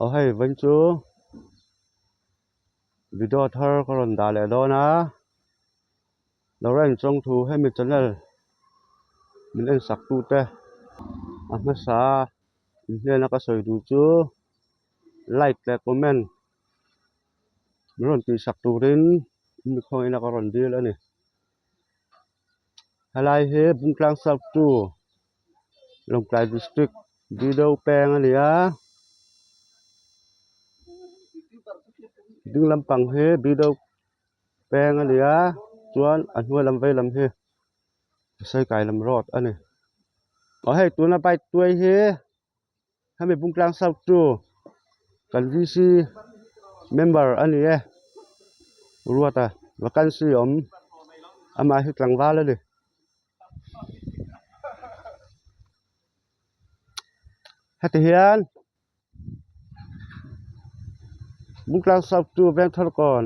Aw hei vawiin chu video thar ka rawn dah leh dawn a Lawrence Chawngthu hemi channel min en sak tute a hmasa in hnena ka sawi duh chu like leh comment min rawn tih sak turin in mi khawngaihin ka rawn dil a ni helai hi Bungtlang South two Lawngtlai district Dido peng a ni a ding lampang hi Dido peng a ni a chuan a hnuai lam vei lam hi Saikai lam road a ni aw hei tuna bike tuai hi hemi Bungtlang South two kan V_C member a ni e Ruata vacancy awm amah hi tlangval a ni. Heti hian Bungtlang South chu Vengthar kawn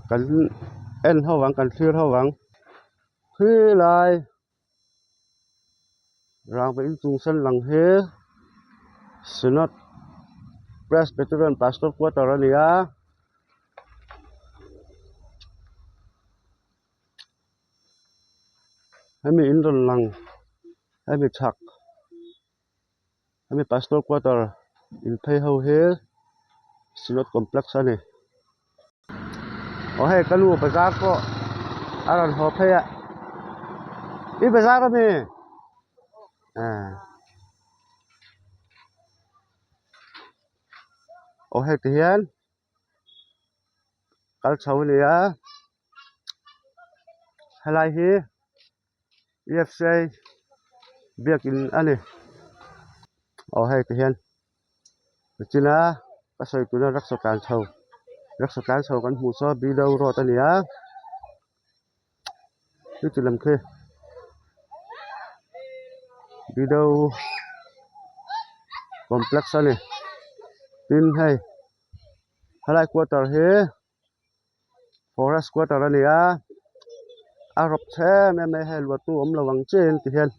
kan en ho ang kan thlir ho ang khilai rangva inchung sen lang hi Synod Presbyterian Pastor Quarter a ni a. Hemi in rawn lang hemi chhak hemi pastor quarter in phei ho hi synod complex a ni aw hei ka nu bazar pawh a rawn haw phei a i bazar ami ah. Aw hei ti hian kal chho a ni a helai hi E_F_C_A biakin a ni aw hei ti hian nichina ka sawi tuna rickshaw tlan chho rickshaw tlan chho kan hmuh saw B_D_O road a ni a chuti lam khi B_D_O complex a ni tin hei helai quarter hi forest quarter a ni a a rawp chhe em em mai hei luahtu awm lo ang chiahin ti hian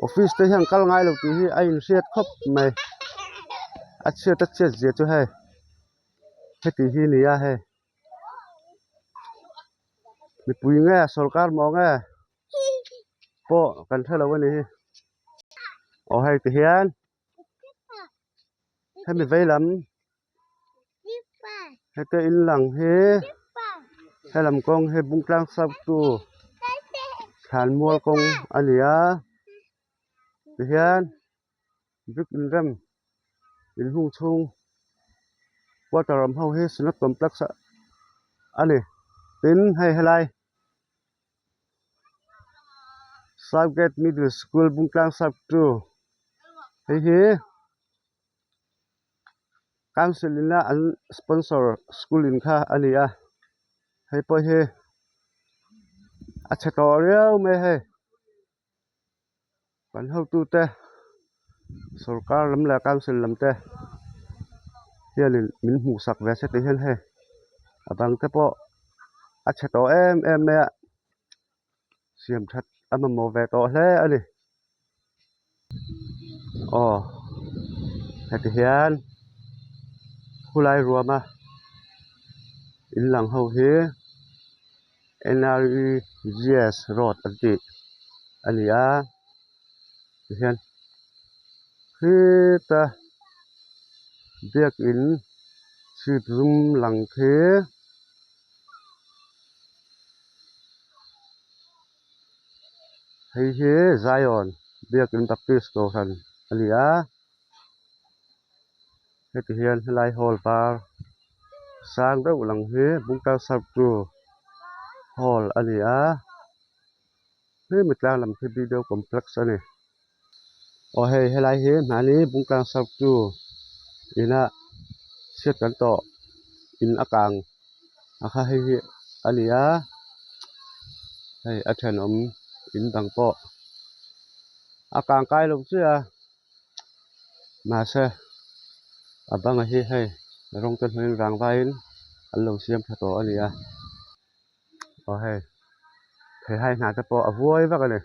office te hian kal ngai lo tih hi a inhriat khawp mai a chhiat a chhiat zia chu hei heti hi a ni a hei. Mipui nge sawrkar maw nge pawh kan hre lo a ni hi aw hei ti hian hemi vei lam heta in lang hi helam kawng hi Bungtlang south two thlanmual kawng a ni a tihian brick inrem inhung chhung quarter awm ho hi synod complex a ni tin hei helai south gate middle school Bungtlang south two hei hi council ina an sponsor school in kha a ni a hei pawh hi a chhe tawh riau mai hei. Kan hotute sorkar lam leh council lam te hianin min hmuh sak ve se tih hian hei a bang te pawh a chhe tawh em em mai a siam that a mamawh ve tawh hle a ni aw heti hian khulai ruama in lang ho hi. N_R_E_G_S road an tih a ni a tihian khita biakin chhip zum lang khi hei hi Zion biakin baptist kohhran a ni a heti hian helai hall var sang deuh lang hi Bungtlang Sartu hall a ni a hemi tlang lam khi video complex a ni aw hei helai hi mahni Bungtlang Sartu ina chhiat kan tawh in a kang a kha hei hi a ni a hei a thenawm in dang pawh a kang kai lo chiah a. Mahse a banga hi hei rawng te hnuaiin rang vaiin an lo siam tha tawh a ni a aw hei theihai hna te pawh a vuai vak a ni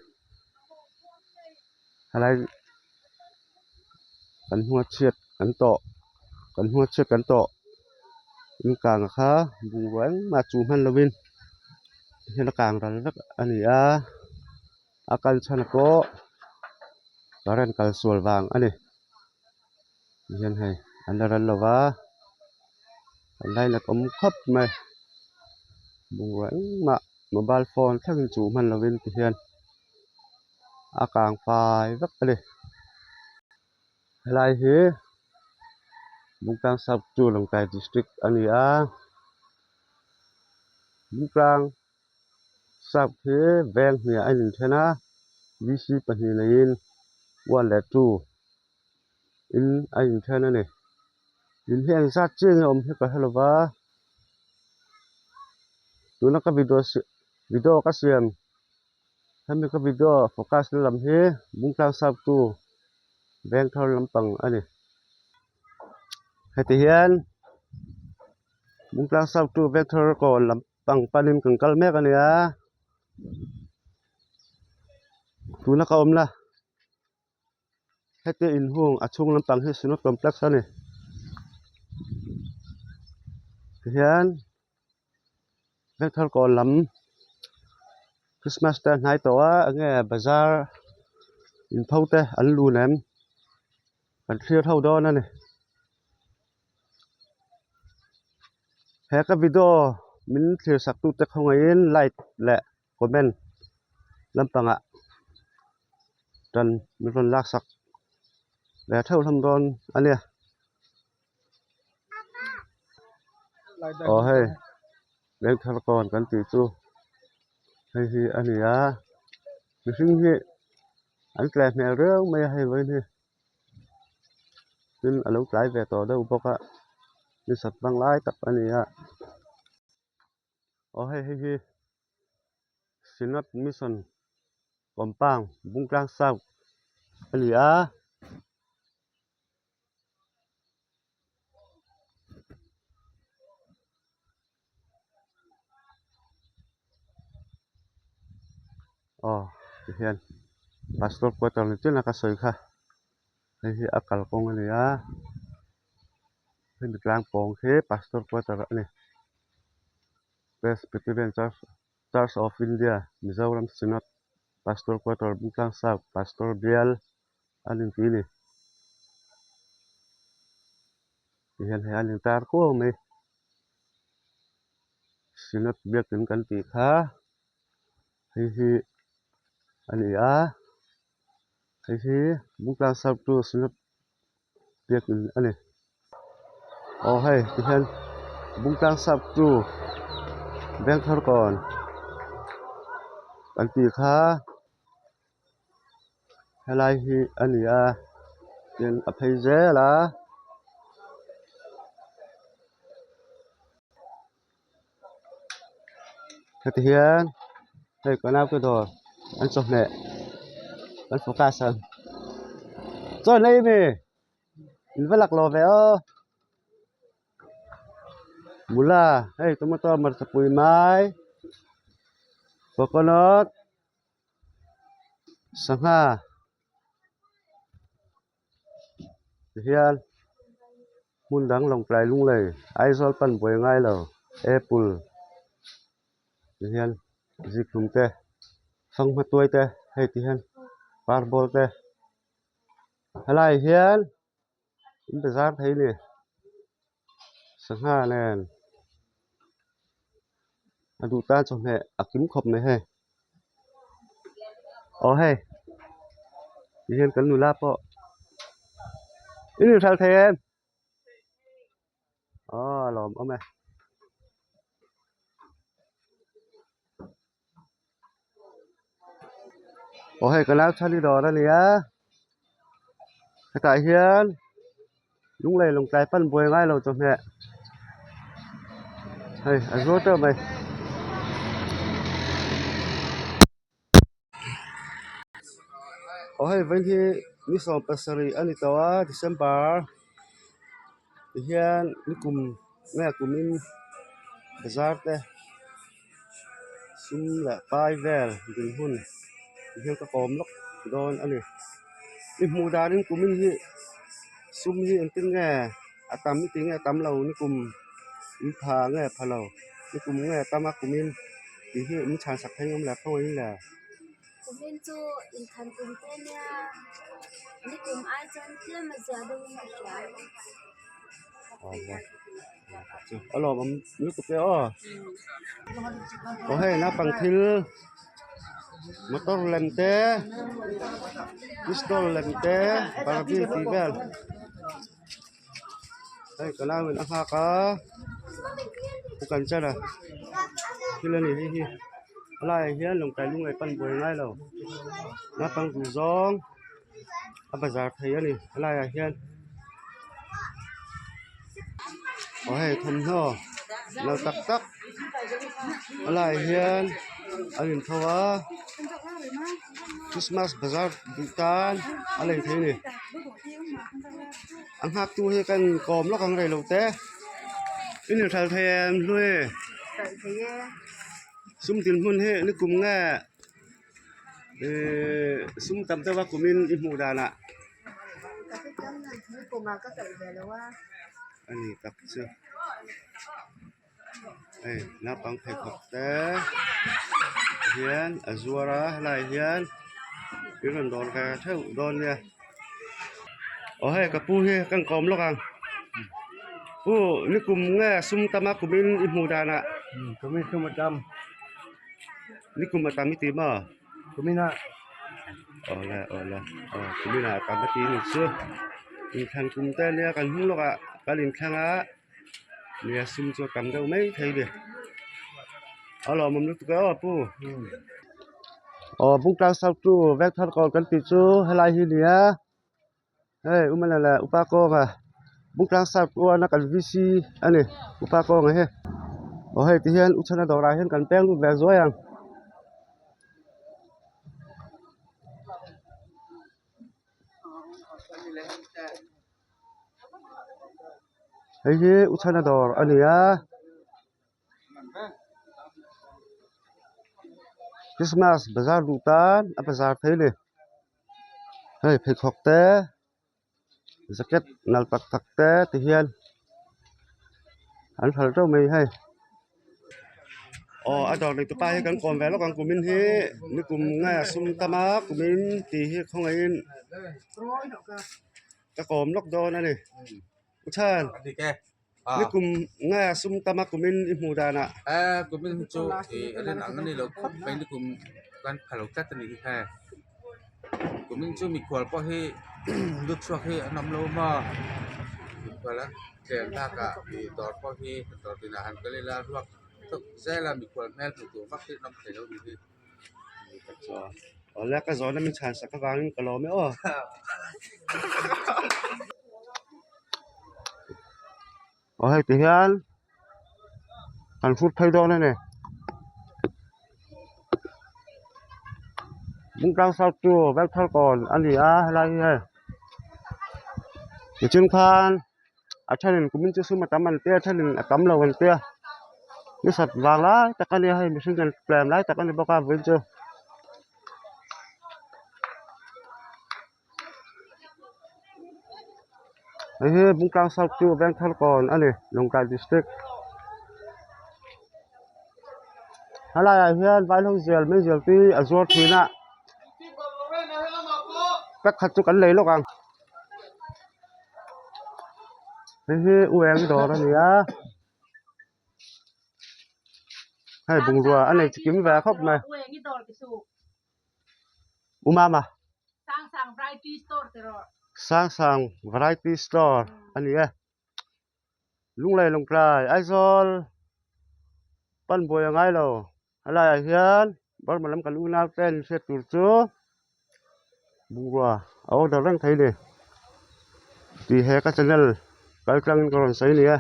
helai Kan hnunga chhiat kan tawh kan hnunga chhiat kan tawh in kang kha bungrua engmah chuh hman lovin hian a kang ral vek a ni a a kal chhan pawh current kal sual vang a ni tihian hei an la ral lova an lainat awm khawp mai bungrua engmah mobile phone thlengin chuh hman lovin tihian. A kang fai vek a ni helai hi Bungtlang sub chu Lawngtlai district a ni a Bungtlang sub hi veng hnih ah a inthen a V C pahnih neiin one leh two in a inthen a ni in hi engzat chiah nge awm hi ka hre lo va tuna ka video video ka siam. Hemi ka video focus na lam hi Bungtlang South tu veng thar lampang a ni. Heti hian Bungtlang South tu veng thar kawn lampang panin kan kal mek a ni a, tuna ka awm la. Heti inhung a chhung lampang hi Synod Complex a ni. Tihian Vengthar kawn lam Christmas te a hnai tawh a enge bazar inpho te an lun em kan thlir ho dawn a ni. He ka video min thlir sak tute khawngaihin like leh comment lampangah tan min rawn lak sak ve theuh hlawm dawn a nia aw hei Vengthar kawn kan tih chu hei hi a ni a mihring hi an tlai hmel riau mai a hei vawiin hi tin a lo tlai ve tawh deuh bawk a ni sat bang lai tak a ni a. Aw hei hei hi Synod Mission Compound Bungtlang South a ni a. Aw tihian pastor quarter ni chiah na ka sawi kha hei hi a kalkawng a ni a hemi tlang pawng hi pastor quarter a ni. Presbyterian Church Church of India Mizoram Synod Pastor Quarter Bungtlang South Pastor Bial a ni tih a ni. Tihian hei an intar kuau mai. Synod biakin kan tih kha hei hi a ni a hei hi Bungtlang South chu Synod biakin a ni. Aw hei tihian Bungtlang sap chu Vengthar kawn kan tih kha helai hi a ni a tin a phei zel a. Heti hian hei ka naute dawr an chawhmeh an focus ang chaw an ei ami in va lak lo ve aw mula hei tomato hmarcha pui mai coconut sangha. Tihian hmun dang Lawngtlai Lunglei Aizawl pan buai ngai lo apple tihian zikhlum te fanghma tuai te hei tihian parbawl te helaiah hian in bazar thei a ni sangha nen a duh tan chawhmeh a kim khawp mai hei. Aw hei tihian kan nula pawh in inhralh thei em aw a lawm awm e aw hei ka nau chhan i dawr a nia hetah hian Lunglei lawngtlai pan buai ngai lo chawhmeh hei a zuar teuh mai. Aw hei vawiin hi ni 17 a ni tawh a December tihian nikum nge kumin bazar te sum leh pai vel dinhmun tihian ka kawm lawk dawn a ni. I hmuh danin kumin hi. Sum hi engtin nge a tam i ti nge a tam lo nikum in pha nge pha lo nikum nge a tam a kumin tih hi min chhan sak thei ngam le khawngaih in le. Kumin chu inthan kum te nia nikum ai chuan tlem a zia deuh in ka hria. A lawmawm lutuk e aw. Aw hei naupang thil motor lem te pistol lem te barbie tih vel hei ka nau in a nghak a pu kan chan a thil a ni hei hi a laiah hian lawngtlai lunglei pan buai ngai lo naupang duh zawng. A bazar thei a ni a laiah hian aw hei thawmhnaw nalh tak tak a laiah hian an intho a christmas bazar duh tan a lei thei a ni a nghak tu hi ka inkawm lawk ang rei lo te i inhralh thei em hlui sum dinhmun hi nikum nge. Ihh sum tam deuh a kumin i hmuh danah a ni tak chu hei naupang pheikhawk te hian a zuar a helaiah hian in rawn dawr ve theuh dawn nia aw hei ka pu hi ka inkawm lawk ang pu nikum nge sum tam a kumin i hmuh danah. Kumin sum a tam. Nikum a tam i ti maw? Kumina. Awle awle aw kumina a tam a ti ni chu. Inthlan kum te ania kan hnung lawkah kan inthlang a nia sum chu a tam deuh mai thei a ni. A lawmawm lutuk e aw pu. Aw Bungtlang South chu Vengthar kawl kan tih chu helai hi nia. Hei u Mala leh Upa Kawnga Bungtlang South uana kan VC a ni Upa Kawnga hi aw hei ti hian u chhana dawrah hian kan peng lut ve zuai ang. Hei hi u chhana dawr a ni a. Christmas bazar duh tan a bazar thei a ni. Hei pheikhawk te jacket nalh tak tak te ti hian an hralh teuh mai hei. Aw a dawr nei tupa hi kan kawm ve lawk ang kumin hi nikum nge sum tam a kumin tih hi khawngaihin ka kawm lawk dawn a ni. U Chhan. Nikum nge sum tam a kumin i hmuh danah? Kumin hi chu rin ang a ni lo khawp mai nikum kan pha lo tlat a nih hi kha. Kumin chu mikhual pawh hi lut chhuak hi an awm lo maw? Mikhual an tlem bakah dawr pawh hi dawr tinah han kal ila ruak tawk zel a mikhual hmel hmuh tur vak hi an awm thei lo a nih hi. Awle ka zawhna min chhan sak avangin ka lawm e aw. Aw hei ti hian kan hrut phei dawn a ni. Bungtlang South chu Velthar kawn a ni a helai hi hei nichin khan a thenin kumin chu sum a tam an tia a thenin a tam lo an tia ni sat vang lai tak a nia hei mihring kan tlem lai tak a ni bawk a vawiin chu. Hei hi Bungtlang South chu Vengthar kawn a ni Lawngtlai District helaiah hian vaihlo zial meizial te hi a zuar thin a pakhat chu kan lei lawk ang hei hi u eng dawr a ni a hei bungrua a nei chikim ve khawp mai. U Mama. Sangsang Variety Store ti rawh. Sangsang Variety Store a ni e. Lunglei Lawngtlai Aizawl pan buai a ngai lo. A laiah hian Burma lam kan unau te an inhriat tur chu bungrua a order reng thei a ni. Tih he ka channel kal tlangin ka rawn sawi a ni e.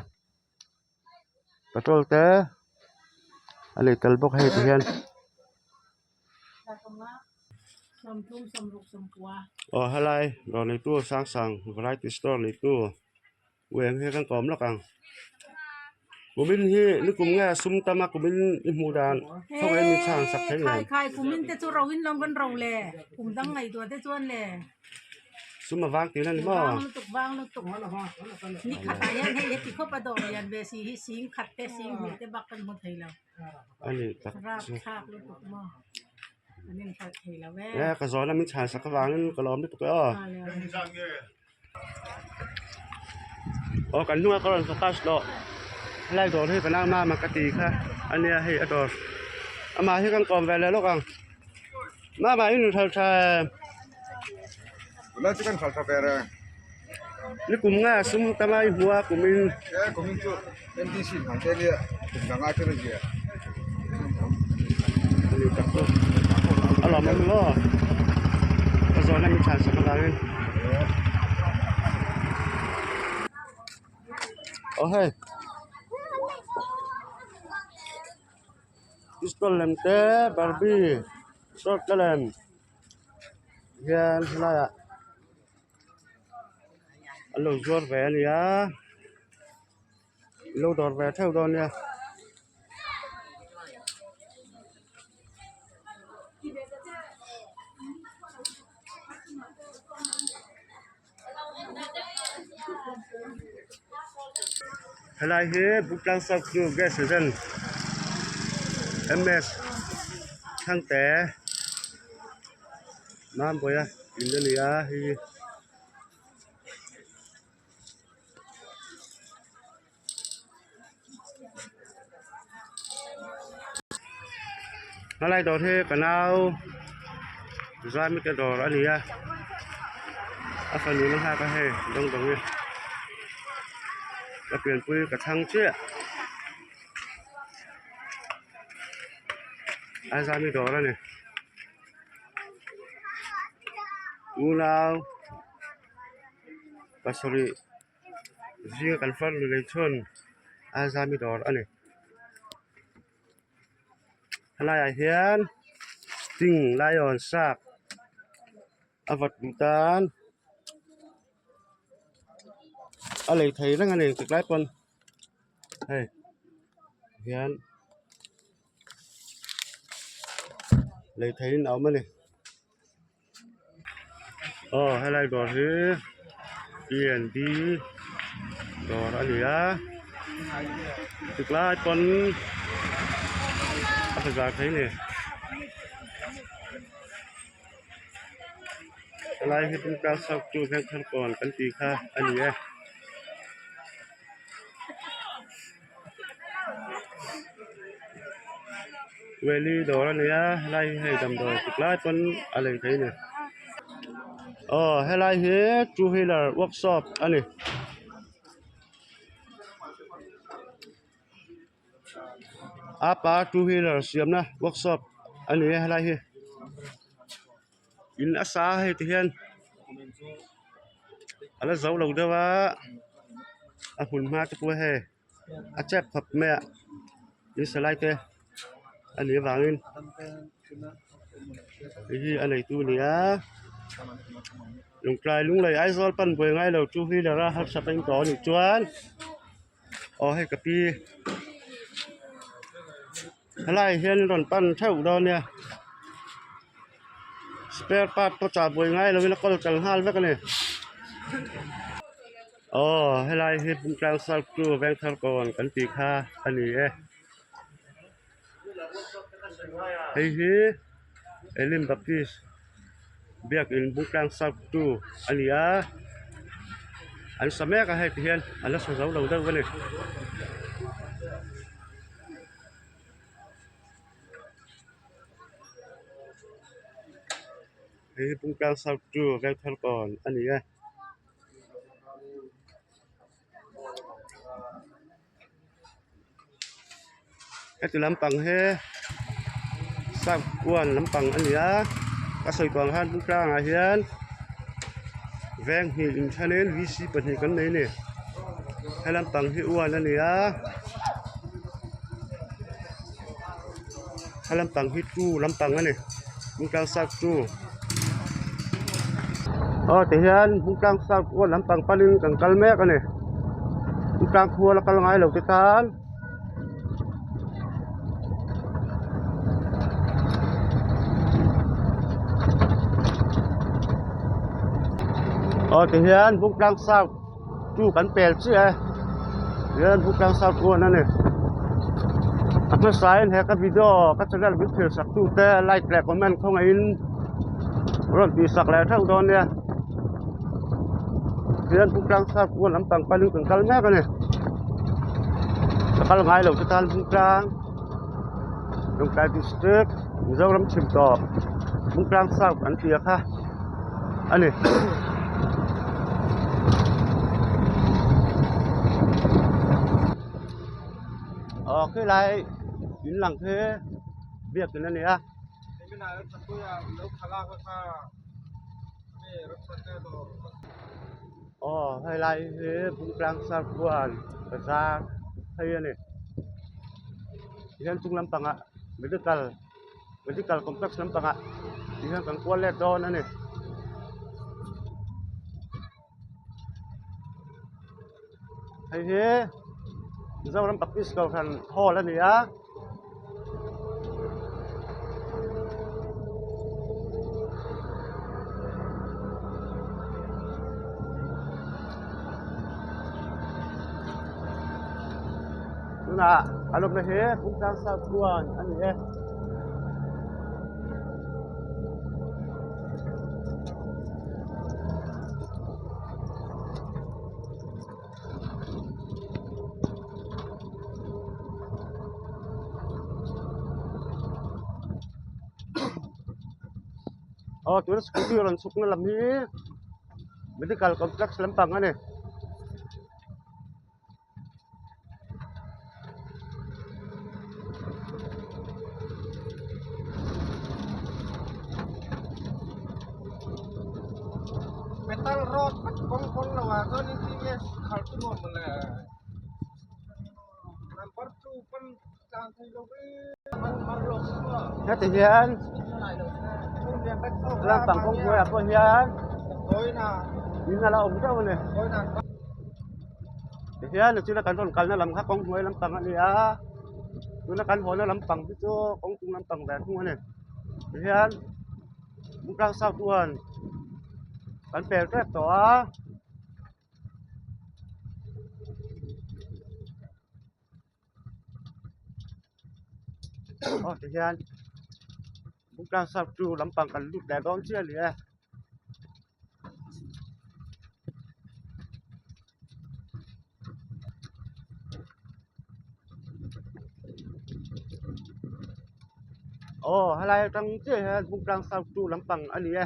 Petrol te a nei tel bawk hei ti hian. Aw helai dawr neitu Sangsang variety store neitu u eng hi kan kawm lawk ang kumin hi nikum nge sum tam a kumin i hmuh dan khawngaih in min chhang sak thei ngei. Khai kumin te chu ro in lo kan ro le kum dang ngaihtuah te chuan le. Sum a vang tihna ni maw? Vang lutuk vang lutuk. Ni khatah hian hei heti khawp a dawr lian ve si hi sing khat te sing hnih te bak kan hmu thei lo. A ni tak chu. Rapthlak lutuk maw. Kan inhralh thei lo e. E ka zawhna min chhan sak avangin ka lawm lutuk e aw. Aw kan hnungah ka rawn focus tawh. Helai dawr hi ka nau mama ka ti kha a nia hei a dawr. Amah hi kan kawm ve leh lawk ang. Mama i inhralh tha em? Tunlai chu kan hralh tha ve reng. Ni kum nga sum tam a i hmu a kum in. E kum in chu MDC in hman te nia kum dang ai chuan a zia. Ani tak chu a lawm awm maw? Ka zawhna min chhan sak avangin. Aw hei. Pistol lem te barbie short te lem hian helaiah an lo zuar ve a ni a an lo dawr ve theuh dawn nia. Helai hi Buklang South chu gas agent M S Thangte Mambawiha in a ni a hei hi. Helai dawr hi ka nau Zamite dawr a ni a a fanu na nghak a hei dawng dawng hi ka pianpui ka thlang chiah a Zami dawr a ni unau pasarih. Zinga kan far lui lei chuan a zami dawr a ni helaiah hian sting lion shark a vat duh tan a lei thei reng a ni engtik lai pawn hei hian lei theihin a awm a ni. Aw helai dawr hi P and B dawr a ni a tiklai pawn a bazar thei a ni helai hi Bungtlang south chu Vengthar kawn kan tih kha a ni e. Valley dawr a ni a helai hi hei damdawi tuk lai pawn a lei thei a ni aw helai hi two wheeler workshop a ni. Apa two wheeler siamna workshop a ni a helai hi in a sa a hei ti hian a la zo lo deuh a a hmun hma te pawh hei. A chep khawp mai a in salai te a nih avangin hei hi a neitu a ni a Lungtlai Lunglei Aizawl pan buai ngai lo two wheeler a harsat a intawh a nih chuan aw hei ka pi helaiah hian an rawn pan theuh dawn nia spare part pawh chah buai ngai lovin a kawl kal nghal vek a ni. Aw helai hi Bungtlang South chu Vengthar kawn kan tih kha a ni e. Hei hi Elim Baptist biakin Bungtlang South chu a ni a, an sa mek a hei ti hian an la sa zo lo deuh a ni. Hei hi Bungtlang South chu Vengthar kawn a ni e. Heti lampang hi sap kuan lampang a ni a a sawi tawh ang khan pu tlangah hian veng hnih inthanin v c pahnih kan nei a ni he lampang hi uan a ni a he lampang hi two lampang a ni. Bungtlang South chu aw tihian Bungtlang South aw lampang panin kan kal mek a ni Bungtlang khua la kal ngai lo te tan Aw tihian Bungtlang South chu kan pel chiah e tihian Bungtlang South huan a ni a hmasain he ka video ka channel min thlir sak tute like leh comment khawngaihin rawn tih sak leh theuh dawn nia tihian Bungtlang South huan lampang panin kan kal mek a ni ka kal ngai lo te tan Bungtlang Lawngtlai district Mizoram chhim tawp Bungtlang South an tia kha a ni. Aw khilai in lang khi biakin a ni a. Aw helai hi Bungtlang South huan bazar phei a ni. Tihian chung lampangah medical medical complex lampangah tihian kan kual let dawn a ni. Hei hi Mizoram Baptist Kohhran hall a ni a. Tunah a lawmna hi Bungtlang South chuan a ni e. Aw tuna scooty rawn chhukna lam hi medical complex lampang a ni. Metal rod kawng kawng lo ah chuan in tinge khalh chu nuam mawle number two pawn tlan thei lo ve Heti hian lampang kawng hnuaiah pawh hian in a la awm deuh a ni. Tihian chuna kan rawn kalna lam kha kawng hnuai lampang a ni a tuna kan hawna lampang hi chu kawng chung lampang ve thung a ni tihian Bungtlang South chuan kan pel tep tawh a. Aw tihian Bungtlang South chu lampang kan lut leh dawn chiah a ni e. Aw helai atang chiah hian Bungtlang South chu lampang a ni e.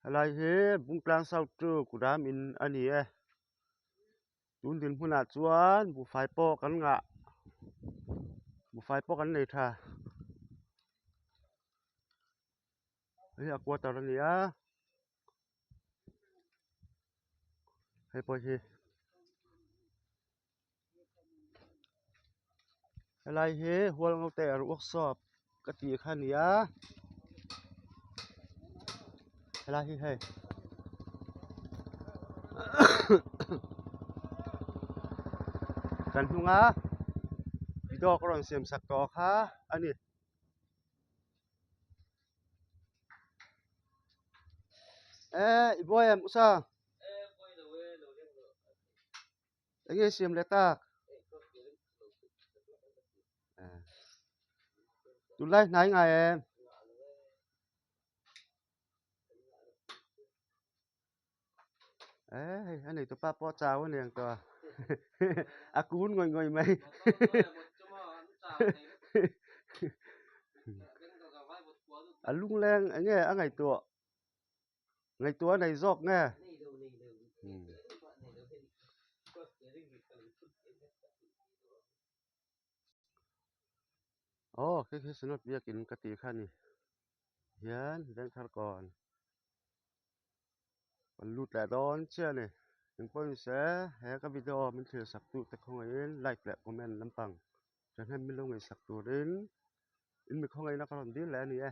Helai hi Bungtlang South chu kudam in a ni e tun din hmunah chuan buhfai pawh kan ngah buhfai pawh kan nei tha hei a quarter a ni a. Hei pawh hi helai hi Hualngote workshop ka tih kha a ni a helai hi hei kan hnunga video ka rawn siam sak tawh kha a ni. Eh i buai em usa eng nge siam leh tak tunlai hnai ngai em eh hei a nei tupa pawh a chau a niang tawh a a kun ngawih ngawih mai a lungleng eng nge a ngaihtuah ngaihtuah a nei zawk nge aw khi khi synod biakin ka tih kha a ni hian vengthar kawn kan lut leh dawn chiah a ni engpawh ni se he ka video min thlir sak duh te khawngaihin like leh comment lampang thahnem min lo ngaihsak turin in mi khawngaihna ka rawn dil leh a ni e.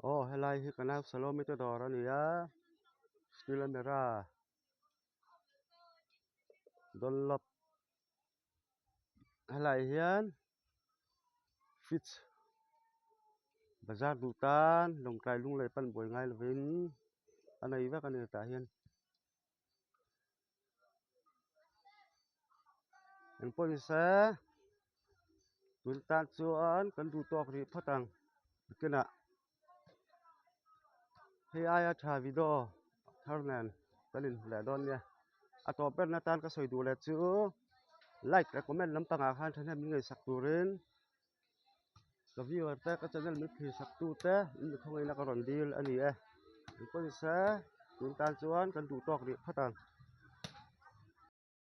Aw helai hi ka nau Salome te dawr a ni a. Pilamera Dunlop helaiah hian fridge bazar duh tan lawngtlai lunglei pan buai ngai lovin a nei vek a ni tah hian. Engpawh ni se tun tan chuan kan duh tawk rih phawt ang biakinah hei aia tha video thar nen kan inhmu leh dawn nia a tawp berna tan ka sawi duh leh chu like leh comment lampangah khan thahnem min ngaihsak turin ka viewer te ka channel min thlir sak tu te in mi khawngaihna ka rawn dil a ni e engpawh ni se tun tan chuan kan duh tawk rih phawt ang.